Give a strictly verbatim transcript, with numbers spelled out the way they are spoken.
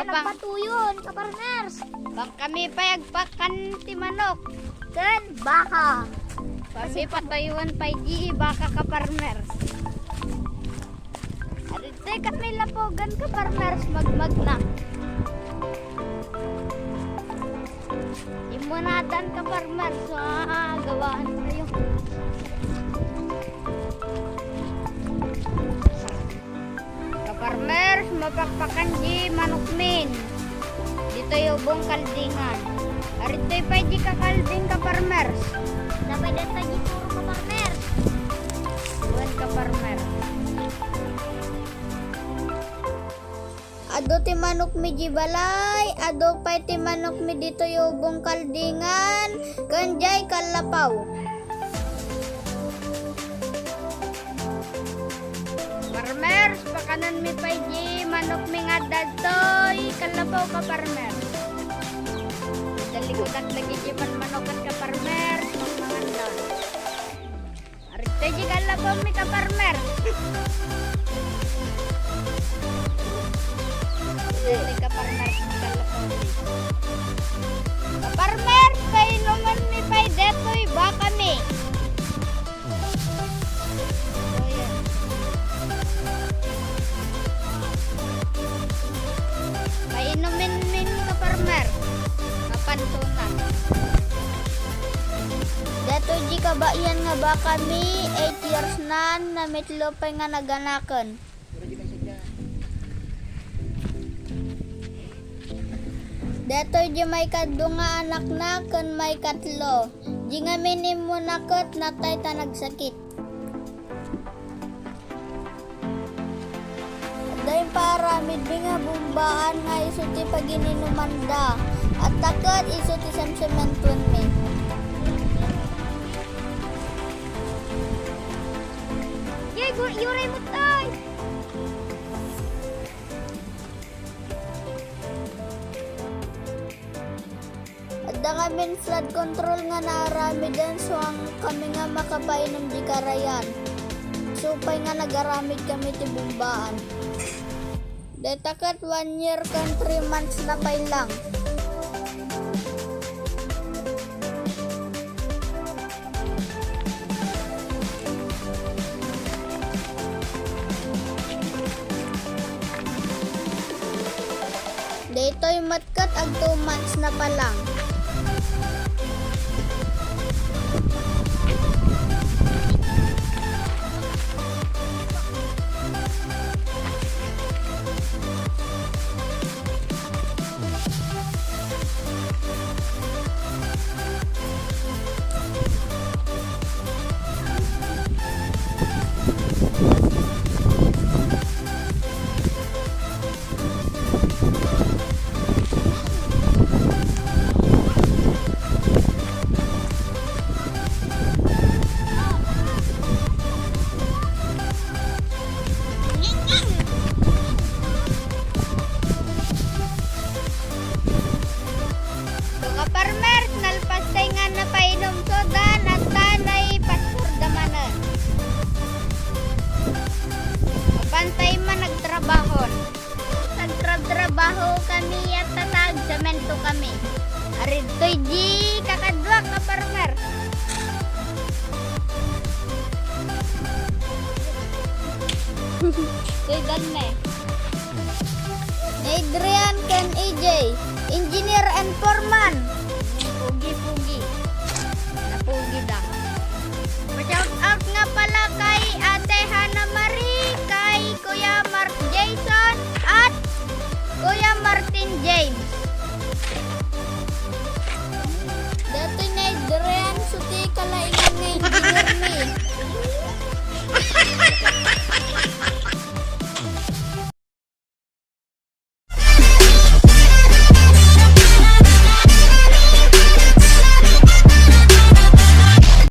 Nagpatuyon, ka-farmers. Bangkami pay agpakan ti manok. Ken baka. Kami patuyon pay di baka, ka-farmers. Adtoy kami lapugan, ka-farmers, magmagna. Immunadan, ka-farmers, so, ah, gawaan kayo. Ka-farmers, mapakpakan di manokmin. Ditoy ubong kaldingan. Adtoy pay di kakalding, ka-farmers. Dapat deta di puro, ka-farmers. Wen, ka-farmers. Adu ti manokmi di balay, adu pay ti manokmi ditoy ubong kaldingan, ken diay kallapaw. Farmers, pakanenmi pay di manokmi nga adda ditoy kallapaw, ka-farmers. Dalikudat lagi di panmanokan, ka-farmers, mangmanganda. Adtoy di kallapawmi, ka-farmer. Adtoy, ka-farmer, di kallapawmi. Ka-farmer, painumenmi pay detoy bakami. So, yan. Painumenmin, ka-farmer. Mapansunan. Detoy di kabaean nga bakami, eight years nan, namitlo pay nga naganaken. Detoy di maikadua nga anakna ken maikatlo. Di ngamin immuna ket natay ta nagsakit. Adda impaaramidmi nga bumbaan nga isu ti pagininumanda. Adda ket isu ti semsementoenmi. Yay, gu-, yuray mo, tay! Adda ngamin flood control nga naaramiden, so, ang kami nga makapainum di karayan. Isu pay nga nagaramid kami ti bumbaan. Dayta ket one year ken three months na pay lang. Daytoy met ket ag two months na pa lang. So, ka-farmers, nalpas tay nga napainom soda, nata nay pastorda manen. Apan tay man nagtrabahon. Nagtrabtrabaho kami at tatag semento kami. Aridtoy di kakadua, ka-farmer. Toy danme. Ni Adrian ken A J, engineer and foreman.